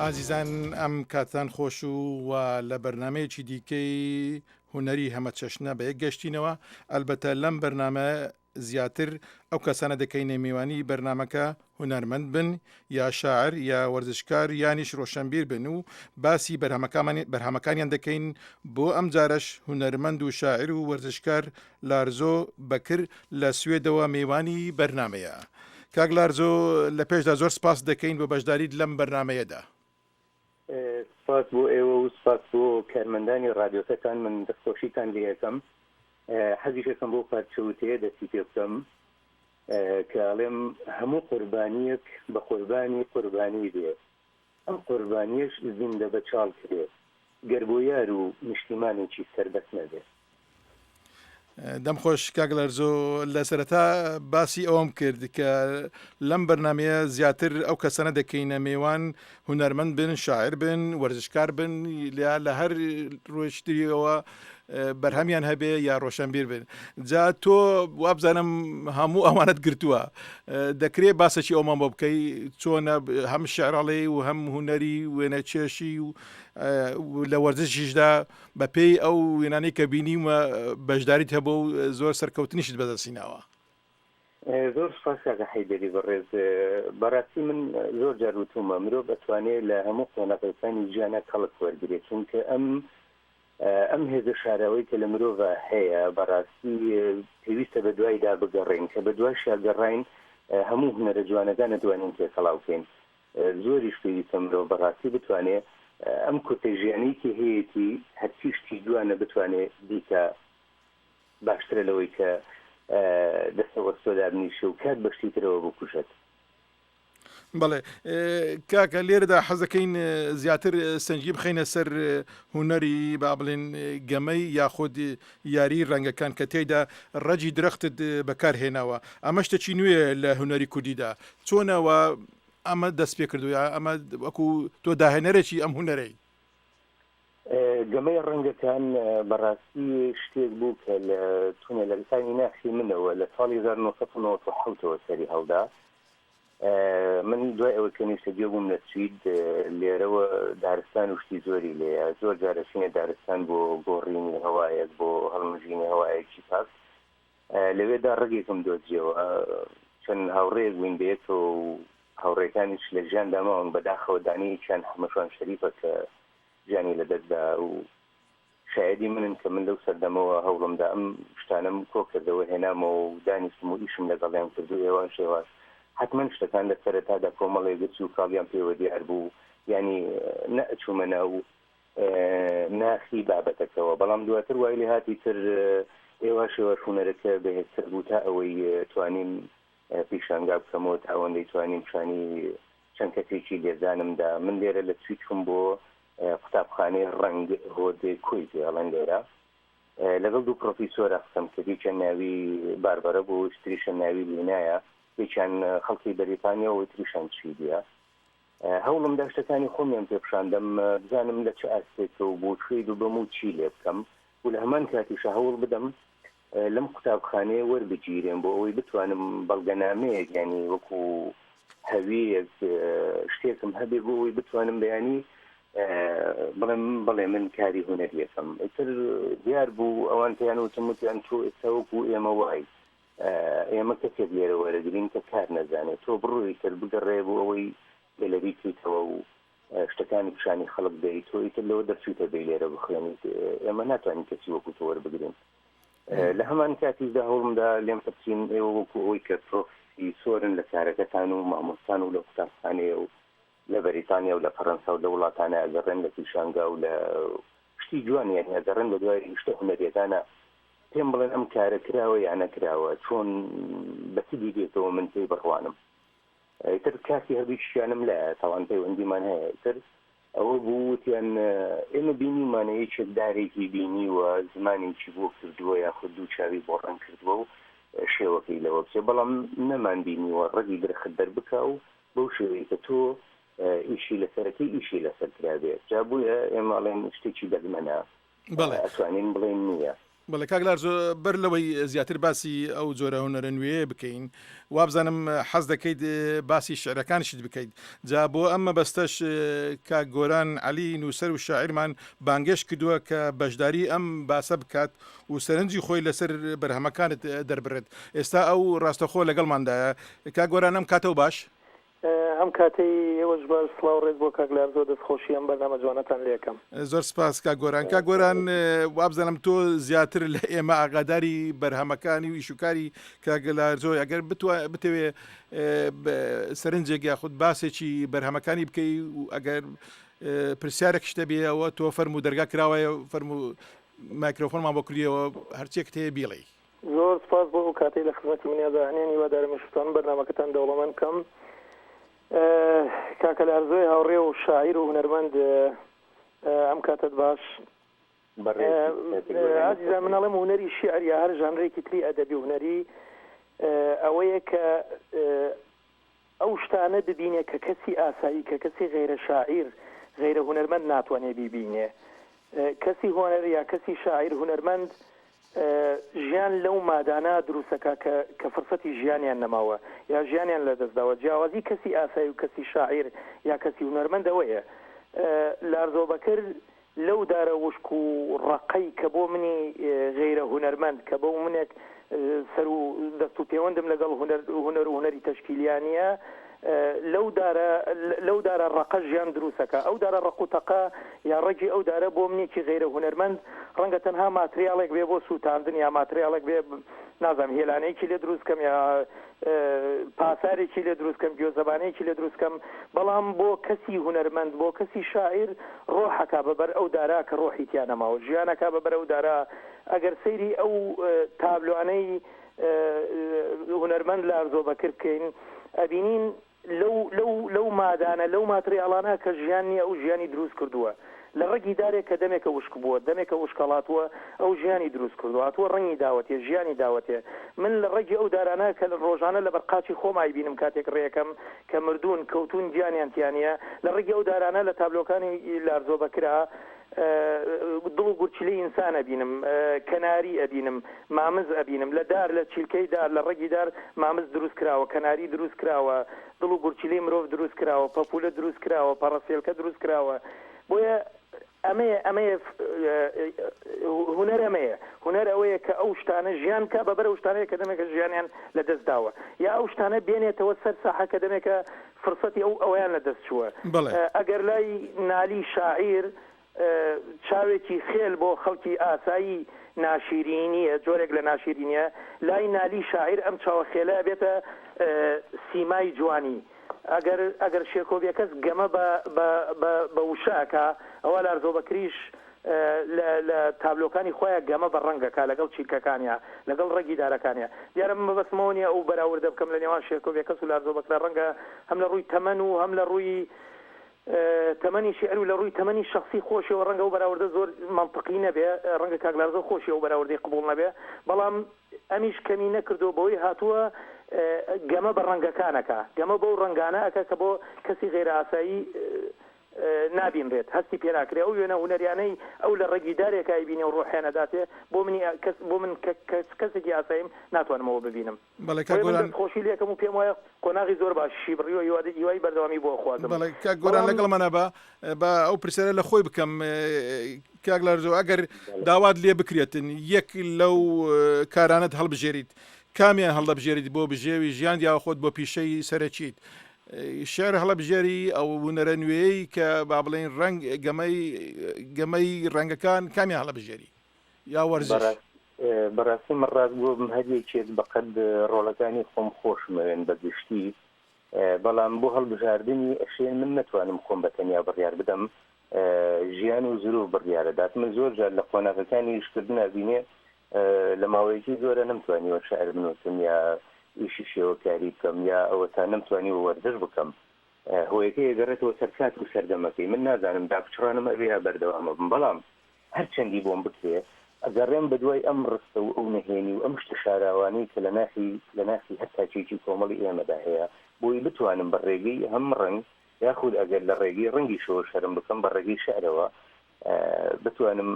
ئازیزان ئەم کاتتان خۆش و و لە بەرنمەیەکی دیکەی هونەری هەمەچەشنە بە یەک گەشتینەوە ئەلبەتە لەم بەرنامە زیاتر ئەو کەسانە دەکەینە میوانی بەرنامەکە هونەرمەند بن یا شاعر یا وەرزشکار یانیش ڕۆشنبیر بن و باسی بەرهەمەکانیان دەکەین بۆ ئەم جارەش هونەرمەند و شاعر و وەرزشکار لارزۆ بەکر لە سوێدەوە میوانی بەرنامەیە. کاک لارزۆ لە پێشدا زۆر سپاست دەکەین بۆ بەشداریت لەم بەرنامەیەدا. سپاس بۆ ئێوە و سپاس بۆ کارمەندانی ڕادیۆکەتان من دەستخۆشیتان لێ ئەکەم. حەزیش ئەکەم بەو پارچە وتەیە دەستی پێ بکەم کە ئەڵێم هەموو قوربانییەک بە قوربانی قوربانی بێ ئەم قوربانییەش زیندە بە چاڵ کرێ گەر بۆ یار و نیشتیمانێکی سەربەست نەبێ. دەم خۆش کاک لەرزۆ لە سەرەتا باسی ئەوەم کرد کە لەم بەرنمەیە زیاتر ئەو کەسانە دەکەینە مێوان هونەرمەند بن شاعر بن وەرزشکار بن یا لە هەر ڕۆشتریەوە بەرهەمیان هەبێ یا ڕۆشنبیر بن جا تۆ وابزانم هەموو ئەوانت گرتووە دەکرێ باسەکی ئەومان بۆ بکەی چۆنە هەم شعراڵی و هەم هوەری وێنەچێشی و لە وەرزشیشدا بەپێی ئەو وێنانەی کە بینیومە بەشداریت هەبوو و زۆر سەرکەوتنیشت بەدەستهیناوە. زۆر سوپاس کاکە حەیدەری بەڕێز. بەڕاستی من زۆر جار وتوومە مرۆڤ ئەتوانێ لە هەموو قۆناغەکانی ژیانا کەڵک وەرگرێ چونکە ئەم ئەم هێزە شاراوەی کە لە مرۆڤا هەیە بەڕاستی پێویستە بە دوایدا بگەڕێین کە بە دواشیا گەڕاین هەموو هونەرە جوانەکان ئەتوانین تێکەڵاو کەین زۆریش پێویستە مرۆڤ بەڕاستی بتوانێ ئەم کورتە ژیانەی کە هەیەتی هەرچی شتی جوانە بتوانێ بیکا باشترە لەوەی کە دەستەوەستۆ دابنیشێ و کات بە شتی ترەوە بکوژێت. بەڵێ کاکە لێرەدا حەزەکەین زیاتر سەنگی بخەینە سەر هونەری با بڵێن گەمەی یاخود یاری ڕەنگەکان کە تێیدا ڕەگی درەختت بەکار هێناوە ئەمە شتێکی نوێ لە هونەری کوردیدا چۆنەوە ئەمە دەست پێ کردو یا ئەمە وەکو تۆ داهێنەرێکی ئەم هونەرەی؟ گەمەی ڕەنگەکان بەڕاستی شتێک بوو کە لە تونێلەکانی ناخی منەوە لە ساڵی 1997 ەوە سەری هەڵدا. من دوای ئەوەی کە نیشتەجێ بووم لە سوید، لێرەوە دارستان و شتی زۆری لێیە، زۆر جار ئەچینە دارستان بۆ گۆڕینی هەوایەک، بۆ هەڵمژینی هەوایەکی پاک. لەوێدا ڕەگێکم دۆزیەوە، چەند هاوڕێیەک بووین بەیەکەوە و هاوڕێکانیش لە ژیاندا ماون، بەداخەوە دانەیەکیان حەمەشوان شەریفە کە ژیانی لەدەستدا و شایەدی منن کە من لەو سەردەمەوە هەوڵمدا ئەم شتانەم کۆکردەوە هێنامەوە و دانیشتم و ئیشم لەگەڵیان کرد و هێواش هێواش حەتمەن شتەکان لە سەرەتادا کۆمەڵێ گرچ و کاڵیان پێوە دیار بوو یانی نەئەچوومە ناو ناخی بابەتەکەوە بەڵام دواتر وای لێهات ئیتر هێواش هێواش هونەرەکە بەهێزتر بوو تا ئەوەی توانیم پیشانگا بکەمەوە تا ئەوەندەی توانیم پیشانی چەند کەسێکی لێزانم دا. من لێرە لە سوید چووم بۆ قوتابخانەی ڕەنگ هۆدێ کۆی پێ ئەڵێن لێرە. لەگەڵ دوو پڕۆفیسۆرا قسەم کرد، یەکیان ناوی باربەرە بوو، ئەوی تریشیان ناوی لینایە، یەکیان خەڵکی بەریتانیا و ئەوی تریشیان سویدیە. هەوڵم دا شتەکانی خۆمیان پێ پیشان دەم، بزانم لە چ ئاستێکە و بۆ کوێی ببەم و چی لێ بکەم و لە هەمان کاتیشا هەوڵ بدەم لەم قوتابخانەیە وەربگیرێم بۆ ئەوەی بتوانم بەڵگەنامەیەک یانی وەکو هەویەک شتێکم هەبێ بۆ ئەوەی بتوانم بەیانی بڵێم بڵێ من کاری هونەریەکەم ئیتر دیار بوو ئەوان پێیان وتم وتیان تۆ ئێستا وەکو ئێمە وای ئێمە کەسێک لێرە وەرەگرین کە کار نەزانێت تۆ بڕۆی تر بگەڕێ بۆ ئەوەی گەلەری کەیتەوە و شتەکانی پیشانی خەڵک دەی تۆ ئیتر لەوە دەرچوویتە بێی لێرە بخوێنیت ئێمە ناتوانین کەسی وەکو تۆ وەربگرین لە هەمان کاتیشدا هەوڵمدا لێم پرسین ئێوە وەکو ئەوەی کە پرۆفیسۆرن لە کارەکەتان و مامۆستان و لە قوتابخانەیە و لە بەریتانیا و لە فەرەنسا و لە وڵاتانە ئەگەڕێن لە پیشانگا و لە شتی جوان یانی ئەگەڕێن بە دوای شتە هونەریەکانە پێم بڵێن ئەم کارە کراوە یا نەکراوە چۆن بە چ دیدێکەوە من پێی بڕوانم ئیتر کاتی هەردووکیشیانم لایە تاوان پەیوەندیمان هەیە ئیتر ئەوە بوو وتیان ئێمە بینیومانە یەکێک دارێکی بینیوە زمانێکی بۆ کردووە یاخود دوو چاوی بۆ ڕەنگ کردووە و شێوەکەی لەوە بچێ بەڵام نەمان بینیوە ڕەگی درەخت دەربکا و بەو شێوەیە کە تۆ ئیشی لەسەرەکەی ئیشی لەسەر کرابێ جا بۆیە ئێمە ئەڵێن شتێکی دەگمەنە بەڵێ ئەتوانین بڵێین نییە. بەڵێ کاک لارزۆ بەر لەوەی زیاتر باسی ئەو جۆرە هونەرە نوێیە بکەین وابزانم حەز دەکەیت باسی شعرەکانیشت بکەیت جا بۆ ئەم مەبەستەش کاک گۆران عەلی نووسەر و شاعیرمان بانگێشت کردووە کە بەشداری ئەم باسە بکات و سەرنجی خۆی لەسەر بەرهەمەکانت دەربڕێت ئێستا ئەو ڕاستەخۆ لەگەڵماندایە کاک گۆران ئەم کاتەو باش. ئەم کاتەی ئێوەش باش سڵاو ڕێز بۆ کاک لارزۆ دەست خۆشی ئەم بەرنامە جوانەتان لێ ئەکەم. زۆر سپاس کاک گۆران. کاک گۆران وابزانم تۆ زیاتر لە ئێمە ئاگاداری بەرهەمەکانی و ئیشوکاری کاک لارزۆی ئەگەر بتەوێ سەرنجێک یاخود باسێکی بەرهەمەکانی بکەی و ئەگەر پرسیارێک شتە بێەوە تۆ فەرموو دەرگا کراوەیە فەرموو مایکرۆفۆنمان بۆ کردیەوە هەرچیەکت هەیە بیڵێی. زۆر سپاس بۆ ئەو کاتەی لە خزمەتی منیا دائەنێن، هیوادارم ئیش بتوانم بەرنامەکەتان دەوڵەمەند بکەم. کاکە لارزۆی هاوڕێ و شاعیر و هونەرمەند ئەم کاتەت باش. ئازیزان من ئەڵێم هونەری شیعر یا هەر ژانرێکی تری ئەدەبی و هونەری ئەوەیە کە ئەو شتانە ببینێ کە کەسی ئاسایی، کە کەسی غەیرە شاعیر، غەیرە هونەرمەند ناتوانێ بیبینێ. کەسی هۆنەر یا کەسی شاعیر هونەرمەند ژیان لەو مادانە دروست ئەکا کە کە فرسەتی ژیانیان نەماوە یا ژیانیان لە دەست داوە. جیاوازی کەسی ئاسایی و کەسی شاعیر یا کەسی هونەرمەند ئەوەیە لارزۆ بەکر لەو دارە وشک و ڕەقەی کە بۆ منی غەیرە هونەرمەند، کە بۆ منێک سەر و دەست و پێوەندم لەگەڵ هونەر هونەر و هونەری تەشکیلیا نییە، لەو دارە لەو دارە ڕەقە ژیان دروست ئەکا. ئەو دارە ڕەق و تەقە یا ڕەگی ئەو دارە بۆ منێکی غەیرە هونەرمەند ڕەنگە تەنها ماتریاڵێک بێ بۆ سووتاندن یا ماتریاڵێک بێ نازانم هێلانەیەکی لێ دروست کەم یا پاسارێکی لێ دروست کەم، گوێزەبانەیەکی لێ دروست کەم، بەڵام بۆ کەسی هونەرمەند، بۆ کەسی شاعیر ڕۆح ئەکا بە بەر ئەو دارە کە ڕۆحی تیا نەماوە، ژیان ئەکا بە بەر ئەو دارە، ئەگەر سەیری ئەو تابلۆانەی هونەرمەند لارزۆ بەکر بکەین ئەبینین لەو لەو لەو مادانە لەو ماتریاڵانە کە ژیان نییە ئەو ژیانی دروست کردووە لە ڕەگی دارێک کە دەمێکە وشک بووە دەمێکە وشک هەڵاتووە ئەو ژیانی دروست کردووە هاتووە ڕەنگی داوەتێ ژیانی داوەتێ من لە ڕەگی ئەو دارانە کە ڕۆژانە لەبەر قاچی خۆم ئایبینم کاتێک ڕێکەم کە مردوون کەوتوون گیانیان تیا نییە لە ڕەگی ئەو دارانە لە تابلۆکانی لارزۆ بەکرا دڵ و گورچیلەی ئینسان ئەبینم، کەناری ئەبینم، مامز ئەبینم، لە دار، لە چیلکەی دار، لە ڕەگی دار مامز دروست کراوە، کەناری دروست کراوە، دڵ و گورچیلەی مرۆڤ دروست کراوە، پەپوولە دروست کراوە، پەڕەسێلکە دروست کراوە. بۆیە ئەمەیە، ئەمەیە هونەر ئەمەیە. هونەر ئەوەیە کە ئەو شتانە ژیان بکا بە بەر ئەو شتانەیە کە دەمێکە ژیانیان لە دەست داوە. یا ئەو شتانە بێنێتەوە سەر ساحە کە دەمێکە فرسەتی ئەو ئەوەیان لە دەست چووە. بەڵێ. ئەگەر لای نالی شاعیر چاوێکی خێل بۆ خەڵکی ئاسایی ناشیرینییە، جۆرێک لە ناشیرینییە، لای نالی شاعیر ئەم چاوە خێلە ئەبێتە سیمای جوانی. ئەگەر ئەگەر شێرکۆ بێکەس گەمە بە بە بە بە وشە ئەکا، ئەوا لارزۆ بەکریش لە لە تابلۆکانی خۆیا گەمە بە ڕەنگ ئەکا لەگەڵ چیلکەکانیا، لەگەڵ ڕەگی دارەکانیا. دیارە من مەبەستم ئەوە نییە ئەو بەراوردە بکەم لە نێوان شێرکۆ بێکەس و لارزۆ بەکرا، ڕەنگە هەم لە ڕووی تەمەن و هەم لە ڕووی تەمەنی شیعر و لە ڕووی تەمەنی شەخسی خۆشیەوە ڕەنگە ئەو بەراوردە زۆر مەنتقی نەبێ، ڕەنگە کاک لارزۆ خۆشی ئەو بەراوردەی قبووڵ نەبێ، بەڵام ئەمیش کەمی نەکردووە بەوەی هاتووە گەمە بە ڕەنگەکان ئەکا، گەمە بەو ڕەنگانە ئەکا کە بۆ کەسی غەیرە ئاسایی نابینرێت، هەستی پێ ناکرێ، ئەو وێنە هونەریانەی ئەو لە ڕەگی دارێکا ئەیبینێ و ڕۆحیان ئەداتێ، بۆ منی کەس بۆ من کە کەسێکی ئاساییم ناتوانم ئەوە ببینم. بەڵێ کاک بۆیە من گۆران. دەست خۆشی لێ ئەکەم و پێم وایە قۆناغی زۆر باشیشی بڕیوە، هیوای بەردەوامی بۆ ئەخوازم. بەڵێ کاک گۆران بەڵام. لەگەڵمانا بە، با ئەو پرسیارە لە خۆی بکەم، کاک لارزۆ ئەگەر داوات لێ بکرێتن یەک لەو کارانەت هەڵبژێریت، کامیان هەڵدەبژێریت بۆ بژێوی ژیانت یاخود بۆ پیشەی سەرەکیت؟ شعر هەڵەبژێری ئەو هونەرە نوێیەی کە با بڵێین ڕەنگ گەمەی گەمەی ڕەنگەکان کامیان هەڵەبژێری یا وەرزش؟ بەڕاستی من ڕاستگۆ بم هەر یەکێک بەقەد ڕۆڵەکانی خۆم خۆشمەوێن بە گشتی بەڵام بۆ هەڵبژاردنی ئەشێ من نەتوانم خۆم بە تەنیا بڕیار بدەم ژیان و زروف بڕیارەدات من زۆر جار لە قۆناغەکانی ئیشکردنا بینێ لە ماوەیەکی زۆرە نەمتوانیوە شعر بنووسم یا ئیشی شێوەکاری بکەم یا ئەوەتا نەمتوانیوە وەرزش بکەم هۆیەکەی ئەگەڕێتەوە سەر کات و سەردەمەکەی من نازانم داپچڕانم ئەبێ یا بەردەوام ئەبم بەڵام هەرچەندی بۆم بکرێ ئەگەڕێم بەدوای ئەم ڕستە و ئەو نەهێنی و ئەم شتە شاراوانەی کە لە ناخی لە ناخی هەر تاکێکی کۆمەڵی ئێمەدا هەیە بۆی بتوانم بە ڕێگەی هەم ڕەنگ یاخود ئەگەر لە ڕێگەی ڕەنگیشەوە شەرم بکەم بە ڕێگەی شعرەوە بتوانم.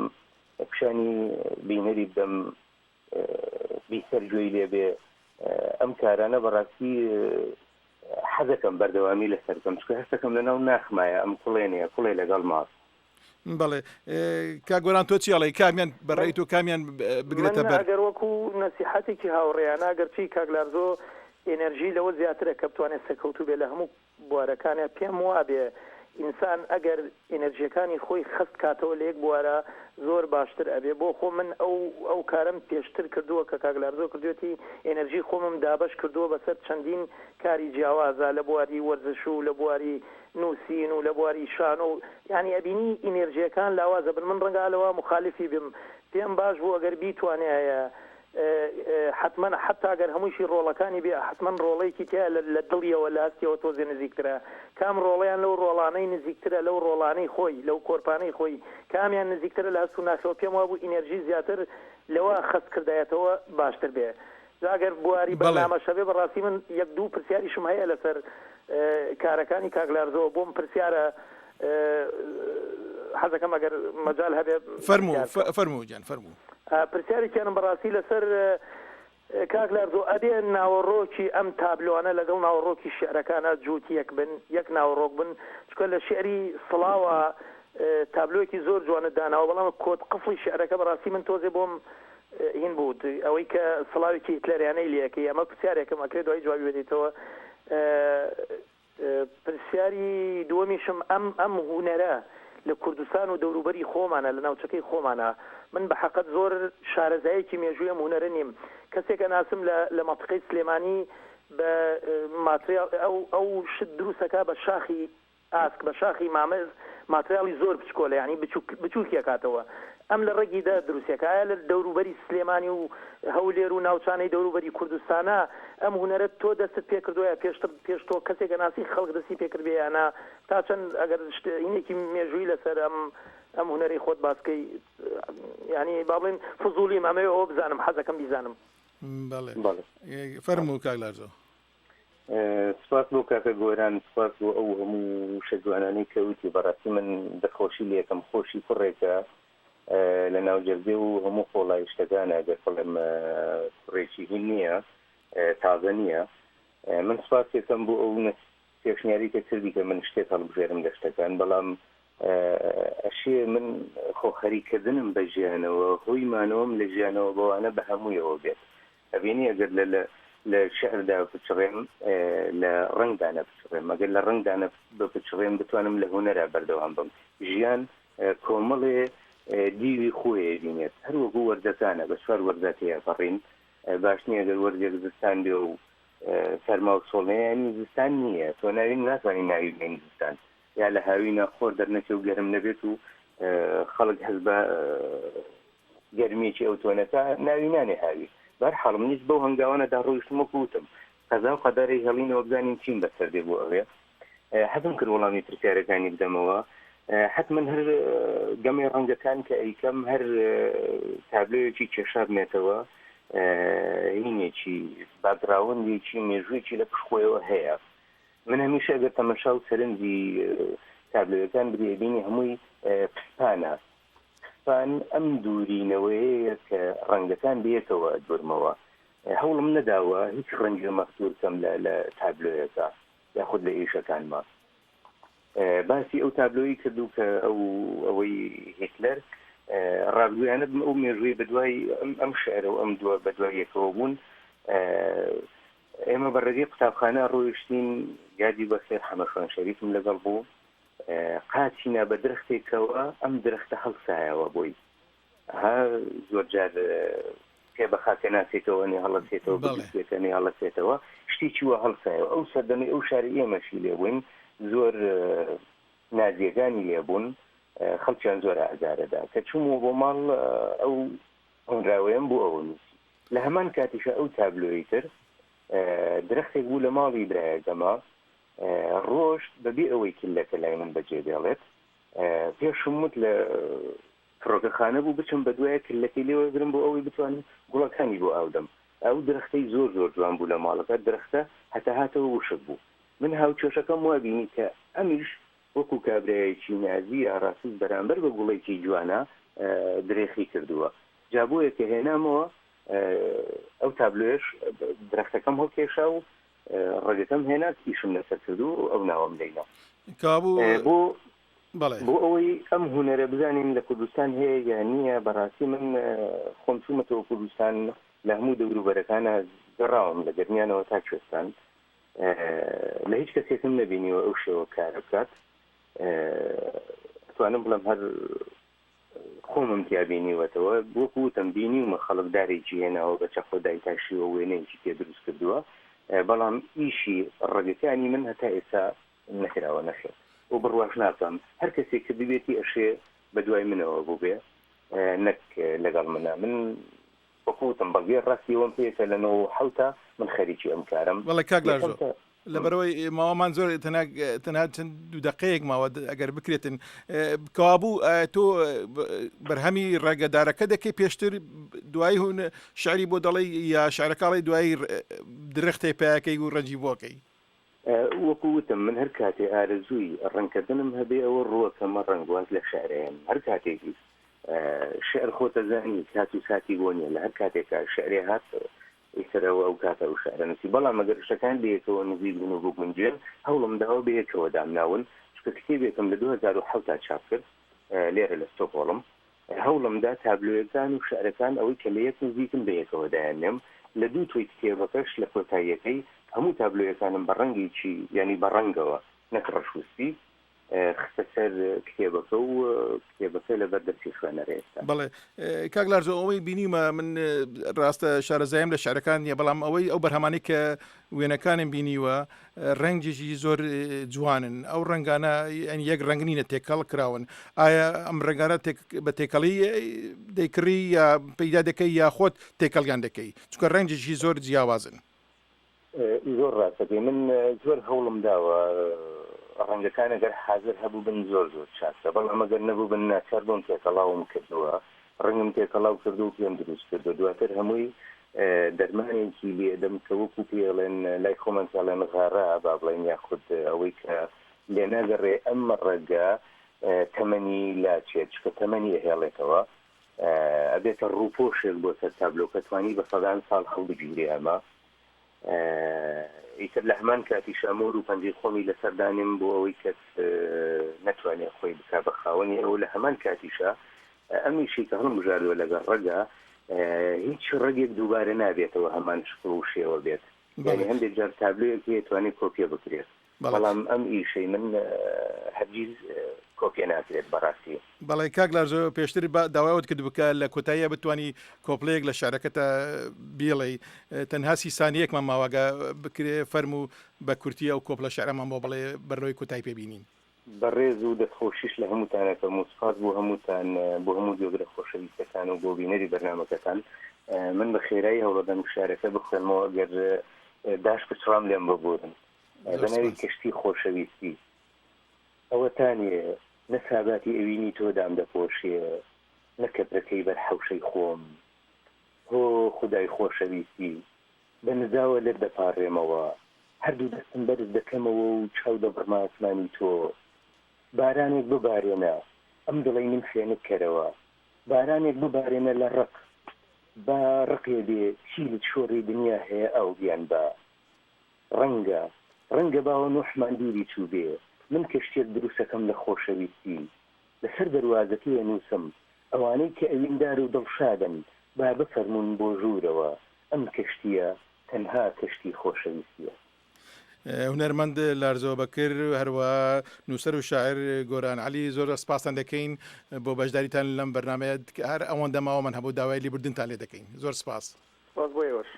پیشانی بینەری بدەم بیسەر گوێی لێ بێ ئەم کارانە بەڕاستی حەزەکەم بەردەوامی لەسەر بکەم چونکە هەستەکەم لەناو ناخمایە ئەم کوڵێنەیە کوڵێ لەگەڵما. بەڵێ کاک گۆران تۆ چی ئەڵێی کامیان بەڕێی تۆ کامیان بگرێتە من بەر؟ ئەگەر وەکو نەسیحەتێکی هاوڕێیانە ئەگەرچی کاک لارزۆ ئێنێرژی لەوە زیاترە کە بتوانێت سەرکەوتوو بێ لە هەموو بوارەکانیا پێم وابێ ئینسان ئەگەر ئێنێرژیەکانی خۆی خەست کاتەوە لە یەک بوارا زۆر باشتر ئەبێ بۆ خۆم من ئەو ئەو کارەم پێشتر کردووە کە کاک لارزۆ کردوێتی ئێنێرژی خۆمم دابەش کردووە بەسەر چەندین کاری جیاوازا لە بواری وەرزش و لە بواری نووسین و لە بواری شانۆ و یانی ئەبینی ئینێرژیەکان لاواز ئەبن من ڕەنگە لەوە موخالیفی بم پێم باش بوو ئەگەر بیتوانیایە حەتمەن حەتا گەر هەموویشی ڕۆڵەکانی بێ حەتمەن ڕۆڵەیەکی تیا لە دڵیەوە لە هەستیەوە تۆزێ نزیکترە کام ڕۆڵەیان لەو ڕۆڵانەی نزیکترە لەو ڕۆڵانەی خۆی لەو کۆرپانەی خۆی کامیان نزیکترە لە هەست و ناخەوە پێم وابوو ئینێرژی زیاتر لەوە خەست کردایەتەوە باشتر بێ جا گەر بواری بەڵێ. بەرنامەش هەبێ بەڕاستی من یەک دوو پرسیاریشم هەیە لەسەر کارەکانی کاک لارزۆ بۆم پرسیارە حەزەکەم ئەگەر مەجال هەبێ فەرموو پرسیار بکەم. فەرموو گیان فەرموو. پرسیارێکیانم بەڕاستی لەسەر کاک لارزۆ ئەبێ ناوەڕۆکی ئەم تابلۆانە لەگەڵ ناوەڕۆکی شیعرەکانا جووت یەک بن یەک ناوەڕۆک بن چونکە لە شیعری سڵاوە تابلۆیەکی زۆر جوانت داناوە بەڵام کۆد قفڵی شیعرەکە بەڕاستی من تۆزێ بۆم هین بوو ئەوەی کە سڵاوێکی هیتلەریانەی لێ ئەکەی ئەمە پرسیارێکم ئەکرێ دوایی جوابی بدەیتەوە پرسیاری دووەمیشم ئەم ئەم هونەرە لە کوردستان و دەوروبەری خۆمانە لە ناوچەکەی خۆمانە من بە حەقت زۆر شارەزایەکی مێژووی ئەم هونەرە نیم کەسێک ئەناسم لە لە مەنتیقەی سلێمانی بە ماتریاڵ ئەو ئەو شت دروستەکا بە شاخی ئاسک بە شاخی مامز ماتریاڵی زۆر بچکۆلە یانی بچوک بچوکی ئەکاتەوە ئەم لە ڕەگی دە دروستی ئەکا ئایا لە دەوروبەری سلێمانی و هەولێر و ناوچانەی دەوروبەری کوردستانا ئەم هونەرە تۆ دەستت پێ کردوە یا پێشتر پێش تۆ کەسێک ئەناسی خەڵک دەستی پێ کردبێ یا نا تا چەند ئەگەر شت هینێکی مێژووی لەسەر ئەم ئەم هونەرەی خۆت باس کەی یانی با بڵێین فزوڵیم ئەمەوێ ئەوە بزانم حەزەکەم بیزانم. بەڵێ بەڵێ. فەرموو کاک لارزۆ. سپاس بۆ کاکە گۆران سپاس بۆ ئەو هەموو وشە جوانانەی کە وتی بەڕاستی من دەستخۆشی لێکەم خۆشی کوڕێکە لە ناو جەرگێ و هەموو قۆڵایی شتەکانە گەر بڵێم کوڕێکی هین نییە تازە نییە من سپاسێکەم بۆ ئەو پێشنیاری کە کردی کە من شتێک هەڵبژێرم لە شتەکان بەڵام ئەشێ من خۆ خەریکردنم بە ژیانەوە هۆی مانەوەم لە ژیانەوە بەوانە بە هەموویەوە بێت ئەبینی ئەگەر لە لە لە شعردا بپچڕێم لە ڕەنگدا نەپچڕێم ئەگەر لە ڕەنگدا بپچڕێم بتوانم لە هونەرا بەردەوام بم ژیان کۆمەڵێ دیوی خۆی بینێت هەر وەکو وەرزەکانە بە چوار وەرزا تێپەڕین باش نییە گەر وەرزێک زستان بێ و سەرما و سۆڵ نەیانی زستان نییە تۆ ناوی ناتوانانی ناوی بنێین زستان یا لە هاوینە خۆر دەرنەچێ و گەرم نەبێت و خەڵک هەست بە گەرمیەکی ئەوتۆ نەکا ناوی نانێ هاوین. بەهەرحاڵ منیش بەو هەنگاوانەدا ڕۆیشتم وەکو وتم قەزا و قەدەرەی هێڵینەوە بزانین چیم بەسەر دێ بۆ ئەوێ. حەزم کرد وەڵامی پرسیارەکانی بدەمەوە. حەتمەن هەر گەمەی ڕەنگەکان کە ئەیکەم هەر تابلۆیەکی کێشا بمێتەوە هینێکی باکگراوندێکی مێژوویەکی لە پشت خۆیەوە هەیە. من هەمیشە ئەگەر تەمەشا و سەرنجی تابلۆیەکان بدەی ئەبینی هەمووی پسپانە. پسپان ئەم دوورینەوەیەیە کە ڕەنگەکان بەیەکەوە ئەدورمەوە. هەوڵم نەداوە هیچ ڕەنگێ مەفتوور کەم لە لە تابلۆیەکا یاخود لە ئیشەکانما. باسی ئەو تابلۆی کردو کە ئەو ئەوەی هیتلەر ڕاستگۆیانە بم ئەو مێژووی بەدوای ئەم شعرە و ئەم دووە بەدوای یەکەوە بوون. ئێمە بە ڕێگەی قوتابخانە ڕۆیشتین یادی بەخێر حەمەشوان شەریفم لەگەڵ بوو قاچی نا بە درەختێکەوە ئەم درەختە هەڵسایەوە بۆی ها زۆر جار پێ بە خاکە ناسێتەوە نێ هەڵەسێتەوە بەڵێ نێ هەڵەسێتەوە شتێکی وە هەڵسایەوە ئەو سەردەمی ئەو شاری ئێمەشی لێبووین زۆر نازیەکانی لێبوون خەڵکیان زۆر ئازارەدا کە چوومەوە بۆ ماڵ ئەو هۆنراوەیەم بۆ ئەوە نووسی لە هەمان کاتیشا ئەو تابلۆی تر درەختێک بوو لە ماڵی برایەکەما ڕۆشت بەبێ ئەوەی کلەکە لای من بەجێ بێڵێت پێشم وت لە فڕۆکەخانە بوو بچم بە دوایە کلەکەی لێ وەرگرم بۆ ئەوەی بتوانم گوڵەکانی بۆ ئاودەم ئەو درەختەی زۆر زۆر جوان بوو لە ماڵەکە درەختە هەتا هاتەوە وشک بوو من هاوکێشەکەم وا بینی کە ئەمیش وەکو کابرایەکی نازی یا ڕاسیست بەرامبەر بە گوڵێکی جوانە. درێخی کردووە. جا بۆیە کە هێنامەوە ئەو تابلۆیەش درەختەکەم هەڵکێشا و ڕەگەکەم هێنا ئیشم لەسەر کرد و ئەو ناوەم لێنا. کابوو بۆ بەڵێ. بۆ ئەوەی ئەم هونەرە بزانین لە کوردستان هەیە یا نییە، بەڕاستی من خۆم چوومەتەوە کوردستان لە هەموو دەوروبەرەکانا گەڕاوم لە گەرمیانەوە تا کوێستان لە هیچ کەسێکم نەبینیوە ئەو شێوە کارە بکات ئەتوانم بڵێم هەر خۆمم تیا بینیوەتەوە وەکو وتم بینیومە خەڵک دارێکی هێناوە بە چەقۆ دایتاشیوە وێنەیەکی پێ دروست کردووە بەڵام ئیشی ڕەگەکانی من هەتا ئێستا نەکراوە نەخێر و بڕواش ناکەم هەر کەسێک کردبێتی ئەشێ بە دوای منەوە بووبێ نەک لەگەڵ منا من وەکو وتم بەڵگەی ڕاستی ئەوەم پێیە کە لە 97 من خەریکی ئەم کارەم بەڵێ کاک یەکەم لارزۆ تا لەبەرئەوەی ماوەمان زۆر تەنها تەنها چەند دوو دەقەیەک ماوە ئەگەر بکرێتن کەوابوو تۆ بەرهەمی ڕێگەدارەکە دەکەی پێشتر دوایی هون شعری بۆ دەڵێی یا شعرەکەڵی دوایی درەختێ پیاکەی و ڕەنجی بۆکەی وەکو وتم من هەر کاتێ ئارەزووی ڕەنگکردنم هەبێ ئەوە ڕووەکەمە ڕەنگ واز لە شعر ئەهێنم هەر کاتێکیش شعر خۆت ئەزانی کات و ساتی بۆ نیە لە هەر کاتێکا شعرێ هات ئیتر ئەوە ئەو کاتە ئەو شعرە نووسی بەڵام ئەگەر شتەکان بەیەکەوە نزیک بن و بگونجێن هەوڵم داوە بەیەکەوە دامناون چونکە کتێبێکم لە 2007 تا چاپ کرد لێرە لە ستۆکهۆڵم هەوڵم دا تابلۆیەکان و شعرەکان ئەوەی کە لە یەک نزیکن بەیەکەوە دایاننێم، لە دوو تۆی کتێبەکەش لە کۆتاییەکەی هەموو تابلۆیەکانم بە ڕەنگێکی یانی بە ڕەنگەوە نەک ڕەش و سپی خستە سەر کتێبەکە و کتێبەکە لەبەر دەستی خوێنەرە ئێستا. بەڵێ کاک لارزۆ ئەوەی بینیومە من ڕاستە شارەزایم لە شعرەکان نییە بەڵام ئەوەی ئەو بەرهەمانەی کە وێنەکانم بینیوە ڕەنگێکی زۆر جوانن ئەو ڕەنگانە یانی یەک ڕەنگ نینە تێکەڵ کراون ئایا ئەم ڕەنگانە بە تێکەڵی دەیکڕی یا پەیدا دەکەی یا خۆت تێکەڵیان دەکەی چونکە ڕەنگێکی زۆر جیاوازن. زۆر ڕاست دەکەی من زۆر هەوڵم داوە ڕەنگەکان ئەگەر حازر هەبووبن زۆر زۆر چاکە بەڵام ئەگەر نەبووبن ناچار بووم تێکەڵاوم کردووە ڕەنگم تێکەڵاو کردووە و پێم دروست کردووە دواتر هەمووی دەرمانێکی لێ ئەدەم کە وەکو پێی ئەڵێن لای خۆمان پێ ئەڵێن غارا با بڵێین یاخود ئەوەی کە لێ ناگەڕێ ئەم ڕەگە تەمەنی لاچێت چونکە تەمەنی ئەهێڵێتەوە ئەبێتە ڕووپۆشێک بۆ سەر تابلۆکە توانی بە سەدان ساڵ هەڵبگیرێ ئەمە ئیتر لە هەمان کاتیشا مۆر و پەنجەی خۆمی لەسەر دانێم بۆ ئەوەی کەس نەتوانێ خۆی بکا بە خاوەنی ئەو لە هەمان کاتیشا ئەمیشی کە هەڵمبژاردوە لەگەڵ ڕەگا هیچ ڕەگێک دووبارە نابێتەوە هەمان شکڵ و شێوە بێت یانی هەندێک جار تابلۆیەک هەیە توانێت کۆپیە بکرێت بەڵام ئەم ئیشەی من هەرگیز کۆپیە ناکرێت بەڕاستی. بەڵێ کاک لارزۆ پێشتر داوای ئەوەت کردبوو کە لە کۆتاییا بتوانی کۆپلەیەک لە شعرەکەتا بیڵێی تەنها سی سانیەیەکمان ماوە گە بکرێ فەرموو بە کورتی ئەو کۆپلە شعرەمان بۆ بڵێ بەرلەوەی کۆتای پێ بینین. بە ڕێز و دەستخۆشیش لە هەمووتان ئەکەم و سوپاس بۆ هەمووتان بۆ هەموو گوێگرە خۆشەویستەکان و بۆ بینەری بەرنامەکەتان من بە خێرایی هەوڵەدەم شعرەکە بخوێنمەوە ئەگەر داش پچڕام لێم ببورن زۆر بە ناوی سوپاس. کەشتی خۆشەویستی ئەوەتانێ نە ساباتی ئەوینی تۆ دامدەپۆشێ نە کەپرەکەی بەر حەوشەی خۆم هۆ خودای خۆشەویستی بە نزاوە لێت دەپاڕێمەوە هەردوو دەستم بەرز دەکەمەوە و چاو دەبڕمە ئاسمانی تۆ بارانێک ببارێنە ئەم دڵەی من فێنک کەرەوە بارانێک ببارێنە لە ڕق با ڕقێ بێ چی لە چۆڕی دنیا هەیە ئاو بیانبا ڕەنگە، ڕەنگە باوە نوحمان بیری چووبێ، من کەشتیەک دروسەکەم لە خۆشەویستی. لە سەر دەروازەکەی ئەنووسم، ئەوانەی کە ئەویندار و دڵشادن، با بفەرموون بۆ ژوورەوە، ئەم کەشتیە تەنها کەشتی خۆشەویستیە. هونەرمەند لارزۆ بەکر، هەروەها نووسەر و شاعیر گۆران عەلی، زۆر سپاستان دەکەین بۆ بەشداریتان لەم بەرنامەیە، هەر ئەوەندە ماوەمان هەبوو داوای لیبوردنتان لێ دەکەین. زۆر سپاس. سپاس بۆ ئێوەش.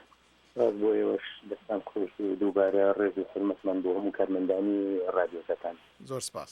سپاس بۆ ئێوەش دەستان خۆش بێ و دووبارە ڕێز و حورمەتمان بۆ هەموو کارمەندانی ڕادیۆکەتان. زۆر سپاس.